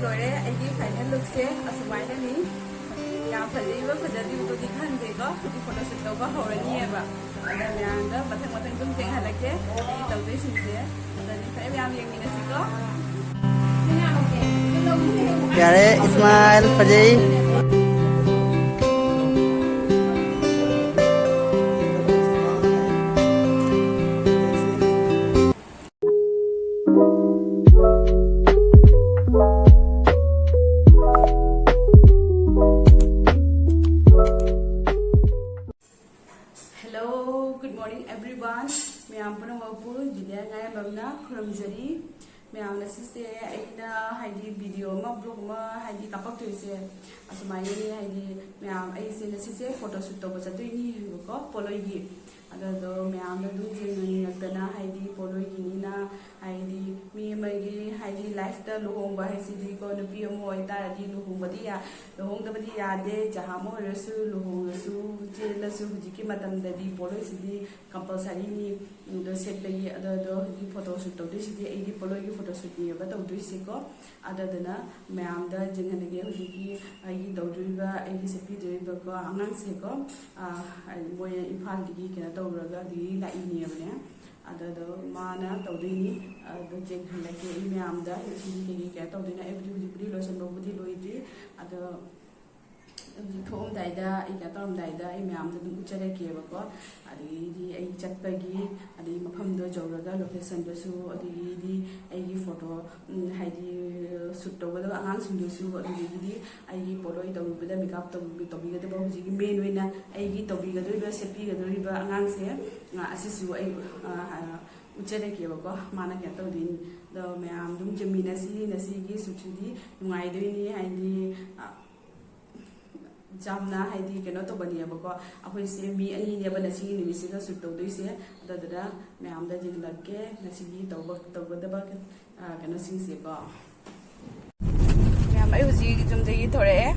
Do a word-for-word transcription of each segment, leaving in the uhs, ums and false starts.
ꯂꯣꯏꯔꯦ ꯑꯩꯒꯤ ꯐꯥꯏꯅꯦꯜ ꯂꯨꯛꯁꯦ ꯑꯁꯨꯃꯥꯏꯅꯅꯤ꯫ ꯌꯥꯝ ꯐꯖꯩꯕ ꯐꯖꯗ꯭ꯔꯤꯕꯗꯨꯗꯤ ꯈꯪꯗꯦꯀꯣ, ꯍꯧꯖꯤꯛ ꯐꯣꯇꯣ ꯁꯨꯠ ꯇꯧꯕ ꯍꯧꯔꯅꯤꯕ꯫ ꯑꯗ ꯃꯌꯥꯝꯗ ꯃꯊꯪ ꯃꯊꯪ ꯑꯗꯨꯝ ꯊꯦꯡꯍꯜꯂꯛꯀꯦ ꯑꯩ ꯇꯧꯗꯣꯏꯁꯤꯡꯁꯦ꯫ ꯑꯗꯨꯗꯤ ꯐꯔꯦ ꯃꯌꯥꯝ ꯌꯦꯡꯃꯤꯟꯅꯁꯤꯀꯣ꯫ ꯌꯥꯔꯦ, ꯏꯁꯃꯥꯏꯜ ꯐꯖꯩ꯫ Hello, good morning everyone. ꯃꯌꯥꯝ ꯄꯨꯝꯅꯃꯛꯄꯨ ꯖꯨꯂꯤꯌꯥ ꯉꯥꯏꯔꯝꯕꯝꯅ ꯈꯨꯔꯨꯝꯖꯔꯤ꯫ ꯃꯌꯥꯝ, ꯉꯁꯤꯁꯦ ꯑꯩꯅ ꯍꯥꯏꯗꯤ ꯚꯤꯗꯤꯑꯣ ꯑꯃ, ꯕ꯭ꯂꯣꯒ ꯑꯃ ꯍꯥꯏꯗꯤ ꯀꯥꯞꯄꯛꯇꯣꯏꯁꯦ ꯑꯁꯨꯃꯥꯏꯅꯅꯤ꯫ ꯍꯥꯏꯗꯤ ꯃꯌꯥꯝ, ꯑꯩꯁꯦ ꯉꯁꯤꯁꯦ ꯐꯣꯇꯣ ꯁꯨꯠ ꯇꯧꯕ ꯆꯠꯇꯣꯏꯅꯤ ꯍꯥꯏꯕꯀꯣ, ꯄꯣꯠꯂꯣꯏꯒꯤ꯫ ꯑꯗꯣ ꯃꯌꯥꯝꯗ ꯑꯗꯨꯝ ꯌꯦꯡꯅꯅꯤꯡꯉꯛꯇꯅ ꯍꯥꯏꯗꯤ ꯄꯣꯠꯂꯣꯏꯒꯤꯅꯤꯅ ꯍꯥꯏꯗꯤ ꯃꯤ ꯑꯃꯒꯤ ꯍꯥꯏꯗꯤ ꯂꯥꯏꯐꯇ ꯂꯨꯍꯣꯡꯕ ꯍꯥꯏꯁꯤꯗꯤꯀꯣ, ꯅꯨꯄꯤ ꯑꯃ ꯑꯣꯏꯇꯥꯔꯗꯤ ꯂꯨꯍꯣꯡꯕꯗꯤ ꯌꯥ-, ꯂꯨꯍꯣꯡꯗꯕꯗꯤ ꯌꯥꯗꯦ꯫ ꯖꯍꯥ ꯑꯃ ꯑꯣꯏꯔꯁꯨ, ꯂꯨꯍꯣꯡꯉꯁꯨ, ꯆꯦꯜꯂꯁꯨ, ꯍꯧꯖꯤꯛꯀꯤ ꯃꯇꯝꯗꯗꯤ ꯄꯣꯠꯂꯣꯏꯁꯤꯗꯤ ꯀꯝꯄꯜꯁꯔꯤꯅꯤ꯫ ꯑꯗꯣ ꯁꯦꯠꯄꯒꯤ ꯑꯗꯣ, ꯑꯗꯣ ꯍꯧꯖꯤꯛ ꯐꯣꯇꯣ ꯁꯨꯠ ꯇꯧꯗꯣꯏꯁꯤꯗꯤ ꯑꯩꯒꯤ ꯄꯣꯠꯂꯣꯏꯒꯤ ꯐꯣꯇꯣ ꯁꯨꯠꯅꯦꯕ ꯇꯧꯗꯣꯏꯁꯤꯀꯣ꯫ ꯑꯗꯨꯗꯨꯅ ꯃꯌꯥꯝꯗ ꯌꯦꯡꯍꯟꯅꯤꯡꯉꯦ ꯍꯧꯖꯤꯛꯀꯤ ꯑꯩꯒꯤ ꯇꯧꯗꯣꯔꯤꯕ, ꯑꯩꯒꯤ ꯁꯦꯠꯄꯤꯗꯣꯔꯤꯕꯀꯣ ꯑꯉꯥꯡꯁꯦꯀꯣ꯫ ꯑꯥ, ꯃꯣꯏ ꯏꯝꯐꯥꯜꯗꯒꯤ ꯀꯩꯅꯣ ꯇꯧꯔꯒ ꯑꯗꯒꯤ ꯂꯥꯛꯏꯅꯦꯕꯅꯦ꯫ ꯑꯗꯨꯗꯣ ꯃꯥꯅ ꯇꯧꯗꯣꯏꯅꯤ꯫ ꯑꯗꯣ ꯌꯦꯡꯍꯜꯂꯛꯀꯦ ꯑꯩ ꯃꯌꯥꯝꯗ ꯉꯁꯤꯗꯤ ꯀꯩꯀꯩ ꯀꯩꯅꯣ ꯇꯧꯗꯣꯏꯅꯣ꯫ ꯑꯩꯕꯨꯗꯤ ꯍꯧꯖꯤꯛꯄꯨꯗꯤ ꯂꯣꯏꯁꯤꯟꯕꯕꯨꯗꯤ ꯂꯣꯏꯗ꯭ꯔꯤ꯫ ꯑꯗꯣ ꯍꯧꯖꯤꯛ ꯊꯣꯛꯑꯝꯗꯥꯏꯗ, ꯑꯩ ꯀꯩꯅꯣ ꯇꯧꯔꯝꯗꯥꯏꯗ ꯑꯩ ꯃꯌꯥꯝꯗ ꯑꯗꯨꯝ ꯎꯠꯆꯔꯛꯀꯦꯕꯀꯣ꯫ ꯑꯗꯒꯤꯗꯤ ꯑꯩ ꯆꯠꯄꯒꯤ, ꯑꯗꯒꯤ ꯃꯐꯝꯗꯣ ꯌꯧꯔꯒ ꯂꯣꯀꯦꯁꯟꯗꯨꯁꯨ, ꯑꯗꯒꯤꯗꯤ ꯑꯩꯒꯤ ꯐꯣꯇꯣ, ꯎꯝ, ꯍꯥꯏꯗꯤ ꯁꯨꯠ ꯇꯧꯒꯗꯕ ꯑꯉꯥꯡꯁꯤꯡꯗꯨꯁꯨ, ꯑꯗꯨꯗꯒꯤꯗꯤ ꯑꯩꯒꯤ ꯄꯣꯠꯂꯣꯏ ꯇꯧꯕꯗ ꯃꯦꯀꯞ ꯇꯧꯕꯤ-, ꯇꯧꯕꯤꯒꯗꯕ ꯍꯧꯖꯤꯛꯀꯤ ꯃꯦꯟ ꯑꯣꯏꯅ ꯑꯩꯒꯤ ꯇꯧꯕꯤꯒꯗꯧꯔꯤꯕ, ꯁꯦꯠꯄꯤꯒꯗꯧꯔꯤꯕ ꯑꯉꯥꯡꯁꯦ, ꯑ, ꯑꯁꯤꯁꯨ ꯑꯩ, ꯑ, ꯑ, ꯎꯠꯆꯔꯛꯀꯦꯕꯀꯣ꯫ ꯃꯥꯅ ꯀꯩꯅꯣ ꯇꯧꯗꯣꯏꯅꯤ꯫ ꯑꯗꯣ ꯃꯌꯥꯝ ꯑꯗꯨꯝ ꯌꯦꯡꯃꯤꯟꯅꯁꯤ꯫ ꯉꯁꯤꯒꯤ ꯁꯨꯠꯁꯤꯗꯤ ꯅꯨꯡꯉꯥꯏꯗꯣꯏꯅꯤ, ꯍꯥꯏꯗꯤ, ꯑ, ꯌꯥꯝꯅ ꯍꯥꯏꯗꯤ ꯀꯩꯅꯣ ꯇꯧꯕꯅꯦꯕꯀꯣ꯫ ꯑꯩꯈꯣꯏꯁꯦ ꯃꯤ ꯑꯅꯤꯅꯦꯕ ꯉꯁꯤꯒꯤ ꯅꯨꯃꯤꯠꯁꯤꯗ ꯁꯨꯠ ꯇꯧꯗꯣꯏꯁꯦ꯫ ꯑꯗꯨꯗꯨꯅ ꯃꯌꯥꯝꯗ ꯌꯦꯡꯍꯜꯂꯛꯀꯦ ꯉꯁꯤꯒꯤ ꯇꯧꯕ, ꯇꯧꯒꯗꯕ, ꯑ, ꯀꯩꯅꯣꯁꯤꯡꯁꯦꯀꯣ꯫ ꯃꯌꯥꯝ, ꯑꯩ ꯍꯧꯖꯤꯛ ꯌꯨꯝꯗꯒꯤ ꯊꯣꯔꯛꯑꯦ,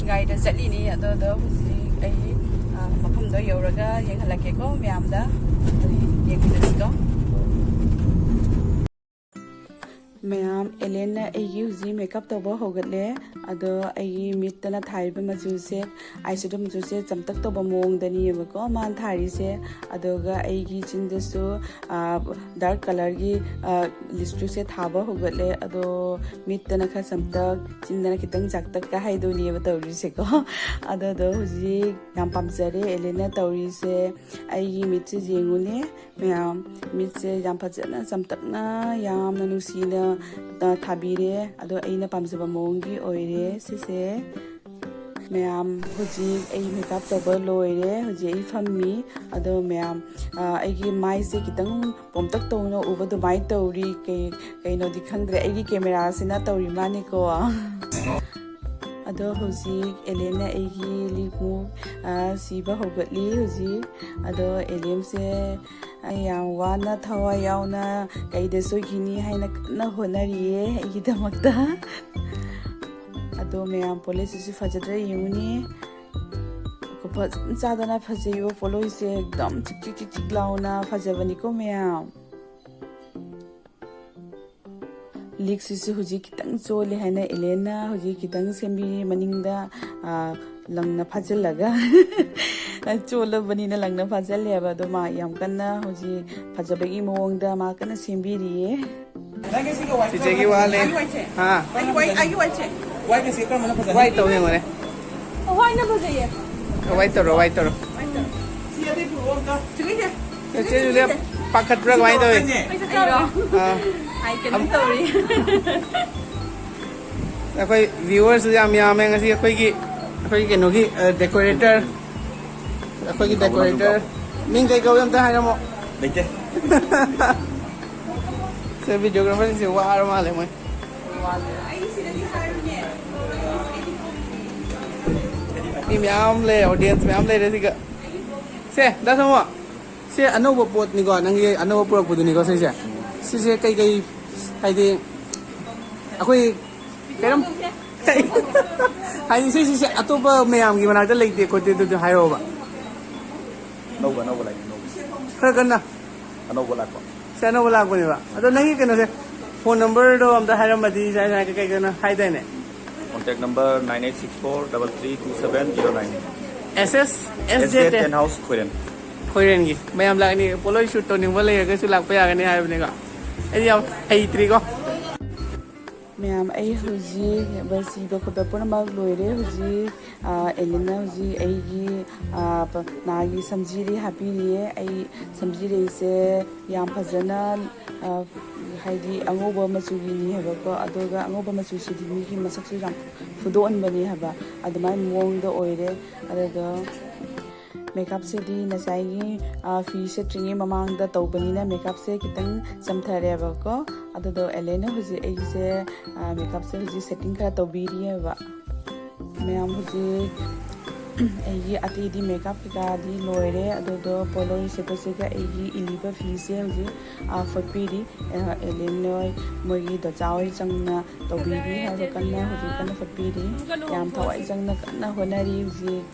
ꯒꯥꯔꯤꯗ ꯆꯠꯂꯤꯅꯤ꯫ ꯑꯗꯣ, ꯑꯗꯣ ꯍꯧꯖꯤꯛ ꯑꯩ, ꯑ, ꯃꯐꯝꯗꯣ ꯌꯧꯔꯒ ꯌꯦꯡꯍꯜꯂꯛꯀꯦꯀꯣ ꯃꯌꯥꯝꯗ꯫ ꯑꯗꯨ ꯌꯦꯡꯃꯤꯟꯅꯁꯤꯀꯣ꯫ ꯃꯌꯥꯝ, ꯑꯦꯂꯦꯟꯅ ꯑꯩꯒꯤ ꯍꯧꯖꯤꯛ ꯃꯦꯀꯞ ꯇꯧꯕ ꯍꯧꯒꯠꯂꯦ꯫ ꯑꯗꯣ ꯑꯩꯒꯤ ꯃꯤꯠꯇꯅ ꯊꯥꯔꯤꯕ ꯃꯆꯨꯁꯦ, ꯑꯥꯏ ꯁꯦꯗꯣ ꯃꯆꯨꯁꯦ ꯆꯝꯇꯛ ꯇꯧꯕ ꯃꯑꯣꯡꯗꯅꯤꯕꯀꯣ ꯃꯥꯅ ꯊꯥꯔꯤꯁꯦ꯫ ꯑꯗꯨꯒ ꯑꯩꯒꯤ ꯆꯤꯟꯗꯁꯨ ꯗꯥꯔꯛ ꯀꯂꯔꯒꯤ ꯂꯤꯞꯁꯇꯤꯛꯁꯦ ꯊꯥꯕ ꯍꯧꯒꯠꯂꯦ꯫ ꯑꯗꯣ ꯃꯤꯠꯇꯅ ꯈꯔ ꯆꯝꯇꯛ, ꯆꯤꯟꯗꯅ ꯈꯤꯇꯪ ꯆꯥꯛꯇꯛꯀ ꯍꯥꯏꯗꯣꯏꯅꯦꯕ ꯇꯧꯔꯤꯁꯦꯀꯣ꯫ ꯑꯗꯨꯗꯣ ꯍꯧꯖꯤꯛ ꯌꯥꯝ ꯄꯥꯝꯖꯔꯦ ꯑꯦꯂꯦꯟꯅ ꯇꯧꯔꯤꯁꯦ꯫ ꯑꯩꯒꯤ ꯃꯤꯠꯁꯦ ꯌꯦꯡꯉꯨꯅꯦ ꯃꯌꯥꯝ, ꯃꯤꯠꯁꯦ ꯌꯥꯝ ꯐꯖꯅ ꯆꯝꯇꯛꯅ, ꯌꯥꯝꯅ ꯅꯨꯡꯁꯤꯅ ꯊꯥꯕꯤꯔꯦ꯫ ꯑꯗꯣ ꯑꯩꯅ ꯄꯥꯝꯖꯕ ꯃꯑꯣꯡꯒꯤ ꯑꯣꯏꯔꯦ ꯁꯤꯁꯦ꯫ ꯃꯌꯥꯝ, ꯍꯧꯖꯤꯛ ꯑꯩ ꯃꯦꯀꯞ ꯇꯧꯕ ꯂꯣꯏꯔꯦ꯫ ꯍꯧꯖꯤꯛ ꯑꯩ ꯐꯝꯃꯤ꯫ ꯑꯗꯣ ꯃꯌꯥꯝ, ꯑ, ꯑꯩꯒꯤ ꯃꯥꯏꯁꯦ ꯈꯤꯇꯪ ꯄꯣꯝꯇꯛ ꯇꯧꯅ ꯎꯕ ꯑꯗꯨꯃꯥꯏꯅ ꯇꯧꯔꯤ꯫ ꯀꯩ, ꯀꯩꯅꯣꯗꯤ ꯈꯪꯗ꯭ꯔꯦ, ꯑꯩꯒꯤ ꯀꯦꯃꯦꯔꯥꯁꯤꯅ ꯇꯧꯔꯤ ꯃꯥꯅꯤꯀꯣ꯫ ꯑꯗꯣ ꯍꯧꯖꯤꯛ ꯑꯦꯂꯦꯟꯅ ꯑꯩꯒꯤ ꯂꯤꯞ ꯃꯨꯛ, ꯑ, ꯁꯤꯕ ꯍꯧꯒꯠꯂꯤ ꯍꯧꯖꯤꯛ꯫ ꯑꯗꯣ ꯑꯦꯂꯦꯟꯁꯦ ꯑꯩ ꯌꯥꯝ ꯋꯥꯅ, ꯊꯋꯥꯏ ꯌꯥꯎꯅ ꯀꯩꯗ ꯁꯣꯏꯈꯤꯅꯤ ꯍꯥꯏꯅ ꯀꯟꯅ ꯍꯣꯠꯅꯔꯤꯌꯦ ꯑꯩꯒꯤꯗꯃꯛꯇ꯫ ꯑꯗꯣ ꯃꯌꯥꯝ, ꯄꯣꯂꯣꯏꯁꯤꯁꯨ ꯐꯖꯗ꯭ꯔꯥ ꯌꯦꯡꯉꯨꯅꯦ꯫ ꯈꯨꯐꯖ ꯆꯥꯗꯅ ꯐꯖꯩꯕ ꯄꯣꯂꯣꯏꯁꯦ, ꯑꯦꯛꯗꯝ ꯆꯤꯛ ꯆꯤꯛ ꯆꯤꯛ ꯆꯤꯛ ꯂꯥꯎꯅ ꯐꯖꯕꯅꯤꯀꯣ ꯃꯌꯥꯝ꯫ ꯂꯤꯛꯁꯤꯁꯨ ꯍꯧꯖꯤꯛ ꯈꯤꯇꯪ ꯆꯣꯜꯂꯦ ꯍꯥꯏꯅ ꯑꯦꯂꯦꯟꯅ ꯍꯧꯖꯤꯛ ꯈꯤꯇꯪ ꯁꯦꯝꯕꯤꯔꯤ꯫ ꯃꯅꯤꯡꯗ, ꯑ, ꯂꯪꯅ ꯐꯥꯖꯤꯜꯂꯒ ꯆꯣꯜꯂꯕꯅꯤꯅ ꯂꯪꯅ ꯐꯥꯖꯤꯜꯂꯦꯕ꯫ ꯑꯗꯣ ꯃꯥ ꯌꯥꯝ ꯀꯟꯅ ꯍꯧꯖꯤꯛ ꯐꯖꯕꯒꯤ ꯃꯑꯣꯡꯗ ꯃꯥ ꯀꯟꯅ ꯁꯦꯝꯕꯤꯔꯤꯌꯦ꯫ ꯆꯤꯆꯦꯒꯤ ꯋꯥꯠꯂꯤ꯫ ꯑꯥ꯫ ꯑꯩꯒꯤ ꯋꯥꯏ, ꯑꯩꯒꯤ ꯋꯥꯏꯁꯦ꯫ ꯋꯥꯏ ꯇꯧ ꯌꯦꯡꯉꯨꯅꯦ꯫ ꯋꯥꯏꯅ ꯐꯖꯩꯌꯦ꯫ ꯋꯥꯏ ꯇꯧꯔꯣ, ꯋꯥꯏ ꯇꯧꯔꯣ꯫ ꯆꯤꯆꯦꯁꯦ꯫ ꯆꯤꯆꯦꯁꯦ ꯄꯥꯈꯠꯄ꯭ꯔꯥ ꯀꯃꯥꯏꯅ ꯇꯧꯏ? ꯑꯩꯔꯣ? ꯑꯥ꯫ ꯑꯩ ꯀꯩꯅꯣꯝ ꯇꯧꯔꯤ꯫ ꯑꯩꯈꯣꯏ viewers ꯌꯥꯝ ꯌꯥꯝꯃꯦ ꯉꯁꯤ ꯑꯩꯈꯣꯏꯒꯤ, ꯑꯩꯈꯣꯏꯒꯤ ꯀꯩꯅꯣꯒꯤ, ꯑ, decorator, ꯑꯩꯈꯣꯏꯒꯤ decorator꯫ ꯃꯤꯡ ꯀꯩ ꯀꯧꯏ ꯑꯝꯇ ꯍꯥꯏꯔꯝꯃꯣ꯫ ꯂꯩꯇꯦ꯫ ꯁꯦ, videographerꯁꯤꯡꯁꯦ ꯋꯥꯔ ꯃꯥꯜꯂꯦ ꯃꯣꯏ꯫ ꯃꯤ ꯃꯌꯥꯝ ꯂꯩ, audience ꯃꯌꯥꯝ ꯂꯩꯔꯦ ꯁꯤꯒ꯫ ꯁꯦ, ꯗꯥ ꯁꯥꯃꯨ, ꯁꯦ ꯑꯅꯧꯕ ꯄꯣꯠꯅꯤꯀꯣ, ꯅꯪꯒꯤ ꯑꯅꯧꯕ ꯄꯨꯔꯛꯄꯗꯨꯅꯤꯀꯣ ꯁꯤꯁꯦ꯫ ꯁꯤꯁꯦ ꯀꯩꯀꯩ, ꯍꯥꯏꯗꯤ, ꯑꯩꯈꯣꯏ ꯀꯩꯅꯣꯝ, ꯍꯥꯏꯗꯤ ꯁꯤ, ꯁꯤꯁꯦ ꯑꯇꯣꯞꯄ ꯃꯌꯥꯝꯒꯤ ꯃꯅꯥꯛꯇ ꯂꯩꯇꯦ ꯈꯣꯠꯇꯦ ꯑꯗꯨꯗꯤ ꯍꯥꯏꯔꯛꯑꯣꯕ꯫ ꯑꯅꯧꯕ, ꯑꯅꯧꯕ ꯂꯥꯛꯑꯦ, ꯑꯅꯧꯕ꯫ ꯈꯔ ꯀꯟꯅ꯫ ꯑꯅꯧꯕ ꯂꯥꯛꯄ꯫ ꯁꯤ ꯑꯅꯧꯕ ꯂꯥꯛꯄꯅꯦꯕ꯫ ꯑꯗꯣ ꯅꯪꯒꯤ ꯀꯩꯅꯣꯁꯦ, ꯐꯣꯟ ꯅꯝꯕꯔꯗꯣ ꯑꯝꯇ ꯍꯥꯏꯔꯝꯃꯗꯤ ꯁꯥꯏ ꯁꯥꯏ ꯀꯩ ꯀꯩꯅꯣ ꯍꯥꯏꯗꯥꯏꯅꯦ? Contact number nine eight six four double three two seven zero nine. ꯑꯦꯁ ꯑꯦꯁ ꯑꯦꯁ S J J ten Ten House, ꯈꯣꯏꯔꯦꯟ. ꯈꯣꯏꯔꯦꯟꯒꯤ ꯃꯌꯥꯝ ꯂꯥꯛꯅꯤ, ꯄꯣꯠꯂꯣꯏ ꯁꯨꯠ ꯇꯧꯅꯤꯡꯕ ꯂꯩꯔꯒꯁꯨ ꯂꯥꯛꯄ ꯌꯥꯒꯅꯤ ꯍꯥꯏꯕꯅꯤꯀꯣ꯫ ꯑꯩꯗꯤ ꯌꯥꯝ ꯍꯩꯇ꯭ꯔꯤꯀꯣ꯫ ꯃꯌꯥꯝ, ꯑꯩ ꯍꯧꯖꯤꯛ ꯕꯁꯤꯕ ꯈꯣꯠꯄ ꯄꯨꯝꯅꯃꯛ ꯂꯣꯏꯔꯦ꯫ ꯍꯧꯖꯤꯛ ꯑꯦꯂꯤꯟꯅ ꯍꯧꯖꯤꯛ ꯑꯩꯒꯤ ꯅꯥꯒꯤ ꯁꯝꯖꯤꯔꯤ ꯍꯥꯞꯄꯤꯔꯤꯌꯦ꯫ ꯑꯩ ꯁꯝꯖꯤꯔꯤꯁꯦ ꯌꯥꯝ ꯐꯖꯅ, ꯍꯥꯏꯗꯤ ꯑꯉꯧꯕ ꯃꯆꯨꯒꯤꯅꯤ ꯍꯥꯏꯕꯀꯣ꯫ ꯑꯗꯨꯒ ꯑꯉꯧꯕ ꯃꯆꯨꯁꯤꯗꯤ ꯃꯤꯒꯤ ꯃꯁꯛꯁꯨ ꯌꯥꯝ ꯐꯨꯗꯣꯛꯍꯟꯕꯅꯤ ꯍꯥꯏꯕ, ꯑꯗꯨꯃꯥꯏꯅ ꯃꯑꯣꯡꯗ ꯑꯣꯏꯔꯦ꯫ ꯑꯗꯨꯒ ꯃꯦꯀꯞꯁꯤꯗꯤ ꯉꯁꯥꯏꯒꯤ ꯐꯤ ꯁꯦꯠꯇ꯭ꯔꯤꯉꯩ ꯃꯃꯥꯡꯗ ꯇꯧꯕꯅꯤꯅ ꯃꯦꯀꯞꯁꯦ ꯈꯤꯇꯪ ꯆꯝꯊꯔꯦꯕꯀꯣ꯫ ꯑꯗꯨꯗꯣ ꯑꯦꯂꯦꯟꯅ ꯍꯧꯖꯤꯛ ꯑꯩꯒꯤꯁꯦ ꯃꯦꯀꯞꯁꯦ ꯍꯧꯖꯤꯛ ꯁꯦꯠꯇꯤꯡ ꯈꯔ ꯇꯧꯕꯤꯔꯤꯑꯕ꯫ ꯃꯌꯥꯝ, ꯍꯧꯖꯤꯛ ꯑꯩꯒꯤ ꯑꯇꯩꯗꯤ ꯃꯦꯀꯞ ꯀꯩꯀꯥꯗꯤ ꯂꯣꯏꯔꯦ꯫ ꯑꯗꯨꯗꯣ ꯄꯣꯠꯂꯣꯏ ꯁꯦꯠꯄꯁꯤꯒ ꯑꯩꯒꯤ ꯏꯜꯂꯤꯕ ꯐꯤꯁꯦ ꯍꯧꯖꯤꯛ ꯐꯣꯠꯄꯤꯔꯤ꯫ ꯑꯦꯂꯦꯟ ꯍꯣꯏ, ꯃꯣꯏꯒꯤ ꯗꯣꯆꯥ ꯍꯣꯏ ꯆꯪꯅ ꯇꯧꯕꯤꯔꯤ ꯍꯥꯏꯕ, ꯀꯟꯅ ꯍꯧꯖꯤꯛ ꯀꯟꯅ ꯐꯣꯠꯄꯤꯔꯤ꯫ ꯌꯥꯝ ꯊꯋꯥꯏ ꯆꯪꯅ ꯀꯟꯅ ꯍꯣꯠꯅꯔꯤ ꯍꯧꯖꯤꯛ꯫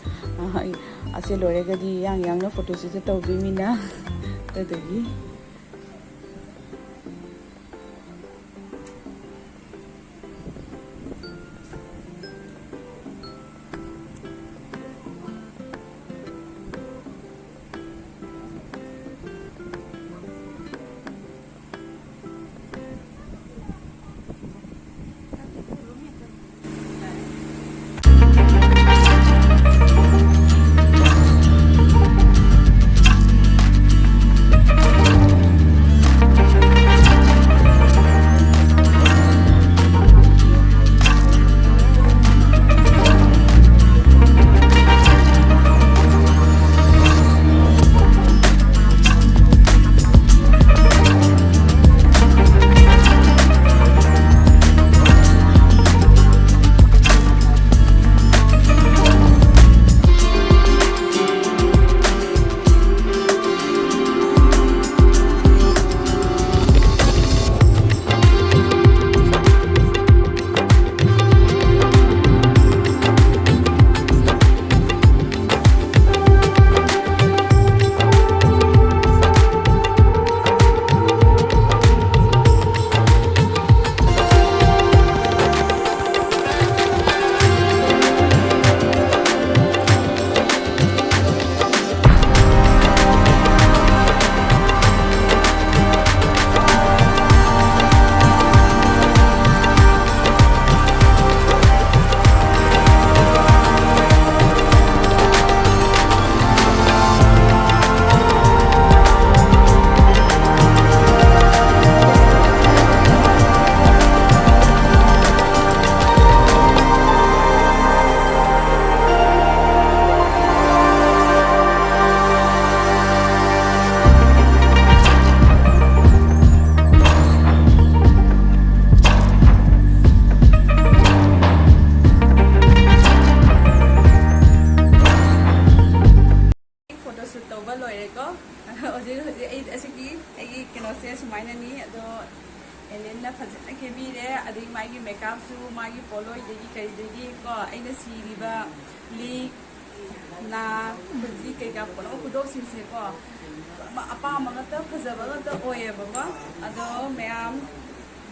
ꯑꯁꯤ ꯂꯣꯏꯔꯒꯗꯤ ꯌꯥꯡ ꯌꯥꯡꯅ ꯐꯣꯇꯣꯁꯤꯁꯨ ꯇꯧꯕꯤꯃꯤꯅ꯫ ꯑꯗꯨꯗꯒꯤ ꯃꯦꯀꯞꯁꯨ ꯃꯥꯒꯤ ꯄꯣꯠꯂꯣꯏꯗꯒꯤ ꯀꯩꯗꯒꯤ ꯀꯣ, ꯑꯩꯅ ꯁꯤꯔꯤꯕ ꯂꯤꯛ ꯅꯥ ꯍꯧꯖꯤꯛ ꯀꯩꯀꯥ ꯄꯨꯝꯅꯃꯛ ꯈꯨꯗꯣꯞꯁꯤꯡꯁꯦꯀꯣ, ꯑꯃ ꯑꯄꯥꯝꯕ ꯉꯥꯛꯇ, ꯐꯖꯕ ꯉꯥꯛꯇ ꯑꯣꯏꯌꯦꯕꯀꯣ꯫ ꯑꯗꯣ ꯃꯌꯥꯝ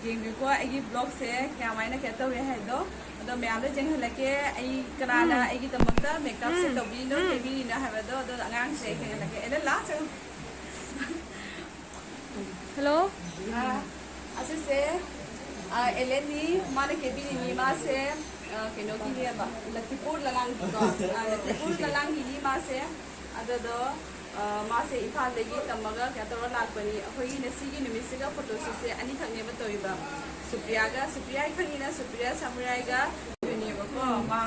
ꯌꯦꯡꯕꯤꯌꯨꯀꯣ, ꯑꯩꯒꯤ ꯕ꯭ꯂꯣꯒꯁꯦ ꯀꯌꯥꯃꯥꯏꯅ ꯀꯩꯅꯣ ꯇꯧꯋꯦ ꯍꯥꯏꯗꯣ꯫ ꯑꯗꯣ ꯃꯌꯥꯝꯗ ꯌꯦꯡꯍꯜꯂꯛꯀꯦ ꯑꯩ ꯀꯅꯥꯅ ꯎꯝ꯫ ꯑꯩꯒꯤꯗꯃꯛꯇ ꯃꯦꯀꯞꯁꯦ ꯎꯝ꯫ ꯇꯧꯕꯤꯔꯤꯅꯣ, ꯎꯝ꯫ ꯀꯦꯕꯤꯔꯤꯅꯣ ꯍꯥꯏꯕꯗꯣ꯫ ꯑꯗꯣ ꯑꯉꯥꯡꯁꯦ ꯑꯩ ꯌꯦꯡꯍꯜꯂꯛꯀꯦ꯫ ꯑꯦꯂꯦꯟ, ꯂꯥꯛꯑꯣ ꯆꯪꯉꯣ꯫ ꯍꯜꯂꯣ꯫ ꯑꯥ, ꯑꯁꯤꯁꯦ, ꯑꯥ, ꯑꯦꯂꯦꯟꯅꯤ, ꯃꯥꯅ ꯀꯦꯕꯤꯔꯤꯅꯤ꯫ ꯃꯥꯁꯦ, ꯑꯥ, ꯀꯩꯅꯣꯒꯤꯅꯦꯕ, ꯂꯈꯤꯄꯨꯔ ꯂꯂꯥꯡꯒꯤꯀꯣ꯫ ꯑꯥ, ꯂꯈꯤꯄꯨꯔ ꯂꯂꯥꯡꯒꯤꯅꯤ ꯃꯥꯁꯦ꯫ ꯑꯗꯨꯗꯣ, ꯑꯥ, ꯃꯥꯁꯦ ꯏꯝꯐꯥꯜꯗꯒꯤ ꯇꯝꯃꯒ ꯀꯩꯅꯣ ꯇꯧꯔ ꯂꯥꯛꯄꯅꯤ꯫ ꯑꯩꯈꯣꯏꯒꯤ ꯉꯁꯤꯒꯤ ꯅꯨꯃꯤꯠꯁꯤꯒ ꯐꯣꯇꯣꯁꯨꯠꯁꯦ ꯑꯅꯤꯈꯛꯅꯦꯕ ꯇꯧꯔꯤꯕ꯫ ꯁꯨꯄ꯭ꯔꯤꯌꯥꯒ, ꯁꯨꯄ꯭ꯔꯤꯌꯥ ꯈꯪꯉꯤꯅ, ꯁꯨꯄ꯭ꯔꯤꯌꯥ ꯁꯃꯨꯔꯥꯏꯒ ꯀꯣ꯫ ꯃꯥ,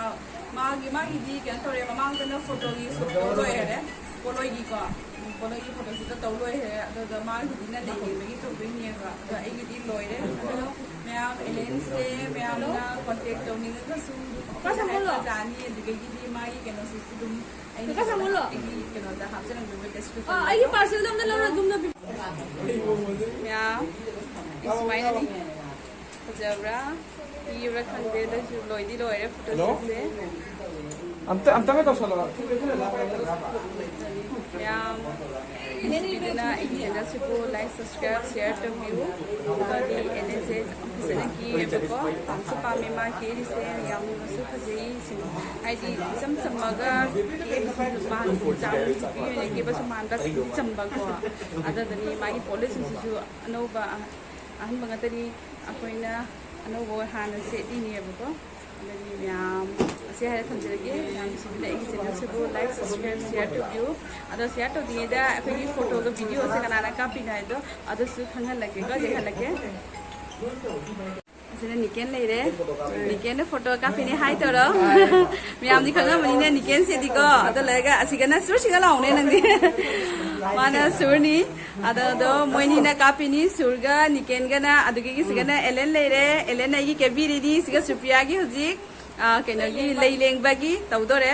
ꯃꯥꯒꯤ, ꯃꯥꯒꯤꯗꯤ ꯀꯩꯅꯣ ꯇꯧꯔꯦ, ꯃꯃꯥꯡꯗꯅ ꯐꯣꯇꯣꯒꯤ ꯁꯨꯠ ꯇꯧ ꯂꯣꯏꯔꯦ, ꯄꯣꯠꯂꯣꯏꯒꯤꯀꯣ꯫ ꯎꯝ, ꯄꯣꯠꯂꯣꯏꯒꯤ ꯐꯣꯇꯣꯁꯨꯠꯇ ꯇꯧ ꯂꯣꯏꯔꯦ꯫ ꯑꯗꯨꯒ ꯃꯥꯒꯤꯗꯤ ꯉꯟꯅ ꯌꯦꯡꯕꯒꯤ ꯇꯧꯗꯣꯏꯅꯦꯕ꯫ ꯑꯗꯣ ꯑꯩꯒꯤꯗꯤ ꯂꯣꯏꯔꯦ꯫ ꯑꯗꯣ ꯃꯌꯥꯝ ꯑꯦꯂꯦꯟꯁꯦ ꯃꯌꯥꯝꯅ ꯀꯣꯟꯇꯦꯛ ꯇꯧꯅꯤꯡꯉꯒꯁꯨ ꯀꯥ ꯁꯥꯃꯨꯂꯣ꯫ ꯐꯖꯅꯤ꯫ ꯑꯗꯨꯗꯒꯤꯗꯤ ꯃꯥꯒꯤ ꯀꯩꯅꯣꯁꯤꯁꯨ ꯑꯗꯨꯝ ꯑꯩꯅ ꯀꯥ ꯁꯥꯃꯨꯂꯣ꯫ ꯑꯩꯒꯤ ꯀꯩꯅꯣꯗ ꯍꯥꯞꯆꯔꯝꯒꯦ, ꯑꯥ, ꯑꯩꯒꯤ ꯗꯤꯁꯀ꯭ꯔꯤꯞꯁꯟꯗ꯫ ꯄꯥꯔꯁꯦꯜꯗꯣ ꯑꯝꯇ ꯂꯧꯔ ꯑꯗꯨꯝꯅ ꯄꯤ-꯫ ꯃꯌꯥꯝ, ꯑꯩ ꯁꯨꯃꯥꯏꯅꯅꯤ꯫ ꯐꯖꯕ꯭ꯔꯥ? ꯄꯤꯕ꯭ꯔꯥ ꯈꯪꯗꯦ, ꯑꯗꯨꯁꯨ ꯂꯣꯏꯗꯤ ꯂꯣꯏꯔꯦ ꯍꯜꯂꯣ? ꯐꯣꯇꯣꯁꯨꯠꯁꯦ꯫ ꯑꯝꯇ, ꯑꯝꯇꯒ ꯇꯧꯁꯜꯂꯣ꯫ ꯃꯌꯥꯝ, ꯅꯨꯡꯁꯤꯕꯤꯗꯨꯅ ꯑꯩꯒꯤ ꯆꯦꯅꯦꯜꯁꯤꯕꯨ ꯂꯥꯏꯛ, ꯁꯕꯁꯀ꯭ꯔꯥꯏꯕ, ꯁꯤꯌꯥꯔ ꯇꯧꯕꯤꯌꯨ꯫ ꯑꯗꯨꯗꯤ ꯑꯦꯂꯦꯟꯁꯦ ꯌꯥꯝ ꯐꯖꯅ ꯀꯦꯌꯦꯕꯀꯣ꯫ ꯄꯥꯝꯁꯨ ꯄꯥꯝꯃꯦ ꯃꯥ ꯀꯦꯔꯤꯁꯦ, ꯌꯥꯝꯅꯁꯨ ꯐꯖꯩ꯫ ꯍꯥꯏꯗꯤ ꯏꯆꯝ ꯆꯝꯃꯒ ꯀꯦꯕꯁꯨ ꯃꯥꯟ-, ꯆꯥꯎꯅ ꯅꯨꯄꯤ ꯑꯣꯏꯅ ꯀꯦꯕꯁꯨ ꯃꯥꯟꯕ, ꯆꯝꯗꯤ ꯆꯝꯕꯀꯣ꯫ ꯑꯗꯨꯗꯅꯤ ꯃꯥꯒꯤ ꯄꯣꯠꯂꯣꯏꯁꯤꯡꯁꯤꯁꯨ ꯑꯅꯧꯕ, ꯑꯍꯟꯕ ꯉꯥꯛꯇꯅꯤ꯫ ꯑꯩꯈꯣꯏꯅ ꯑꯅꯧꯕ ꯍꯥꯟꯅ ꯁꯦꯠꯂꯤꯅꯦꯕꯀꯣ꯫ ꯑꯗꯨꯗꯤ ꯃꯌꯥꯝ ꯑꯁꯤ ꯍꯥꯏꯔ ꯊꯝꯖꯔꯒꯦ꯫ ꯃꯌꯥꯝ ꯅꯨꯡꯁꯤꯕꯤꯅ ꯑꯩꯒꯤ ꯆꯦꯅꯦꯜꯁꯤꯕꯨ ꯂꯥꯏꯛ, ꯁꯕꯁꯀ꯭ꯔꯥꯏꯕ, ꯁꯤꯌꯥꯔ ꯇꯧꯕꯤꯌꯨ꯫ ꯑꯗꯣ ꯁꯤꯌꯥꯔ ꯇꯧꯗ꯭ꯔꯤꯉꯩꯗ ꯑꯩꯈꯣꯏꯒꯤ ꯐꯣꯇꯣꯒ ꯚꯤꯗꯤꯑꯣꯁꯦ ꯀꯅꯥꯅ ꯀꯥꯞꯄꯤꯅꯣ ꯍꯥꯏꯗꯣ ꯑꯗꯨꯁꯨ ꯈꯪꯍꯜꯂꯛꯀꯦꯀꯣ, ꯌꯦꯡꯍꯜꯂꯛꯀꯦ꯫ ꯑꯁꯤꯅ ꯅꯤꯀꯦꯟ ꯂꯩꯔꯦ꯫ ꯅꯤꯀꯦꯟꯅ ꯐꯣꯇꯣ ꯀꯥꯞꯄꯤꯅꯦ, ꯍꯥꯏ ꯇꯧꯔꯣ꯫ ꯃꯌꯥꯝꯗꯤ ꯈꯪꯉꯝꯃꯅꯤꯅꯦ ꯅꯤꯀꯦꯟꯁꯤꯗꯤꯀꯣ꯫ ꯑꯗꯣ ꯂꯩꯔꯒ ꯑꯁꯤꯒꯅ ꯁꯨꯔꯁꯤꯒ ꯂꯥꯎꯅꯦ ꯅꯪꯗꯤ꯫ ꯃꯥꯅ ꯁꯨꯔꯅꯤ꯫ ꯑꯗꯣ, ꯑꯗꯣ ꯃꯣꯏꯅꯤꯅ ꯀꯥꯞꯄꯤꯅꯤ, ꯁꯨꯔꯒ ꯅꯤꯀꯦꯟꯒꯅ꯫ ꯑꯗꯨꯒꯤ ꯁꯤꯒꯅ ꯑꯦꯂꯦꯟ ꯂꯩꯔꯦ꯫ ꯑꯦꯂꯦꯟ ꯑꯩꯒꯤ ꯀꯦꯕꯤꯔꯤꯅꯤ꯫ ꯁꯤꯒ ꯁꯨꯄ꯭ꯔꯤꯌꯥꯒꯤ ꯍꯧꯖꯤꯛ, ꯑ, ꯀꯩꯅꯣꯒꯤ ꯂꯩ ꯂꯦꯡꯕꯒꯤ ꯇꯧꯗꯣꯔꯦ꯫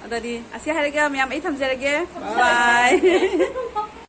ꯑꯗꯨꯗꯤ ꯑꯁꯤ ꯍꯥꯏꯔꯒ ꯃꯌꯥꯝ ꯑꯩ ꯊꯝꯖꯔꯒꯦ꯫ ꯕꯥꯏ꯫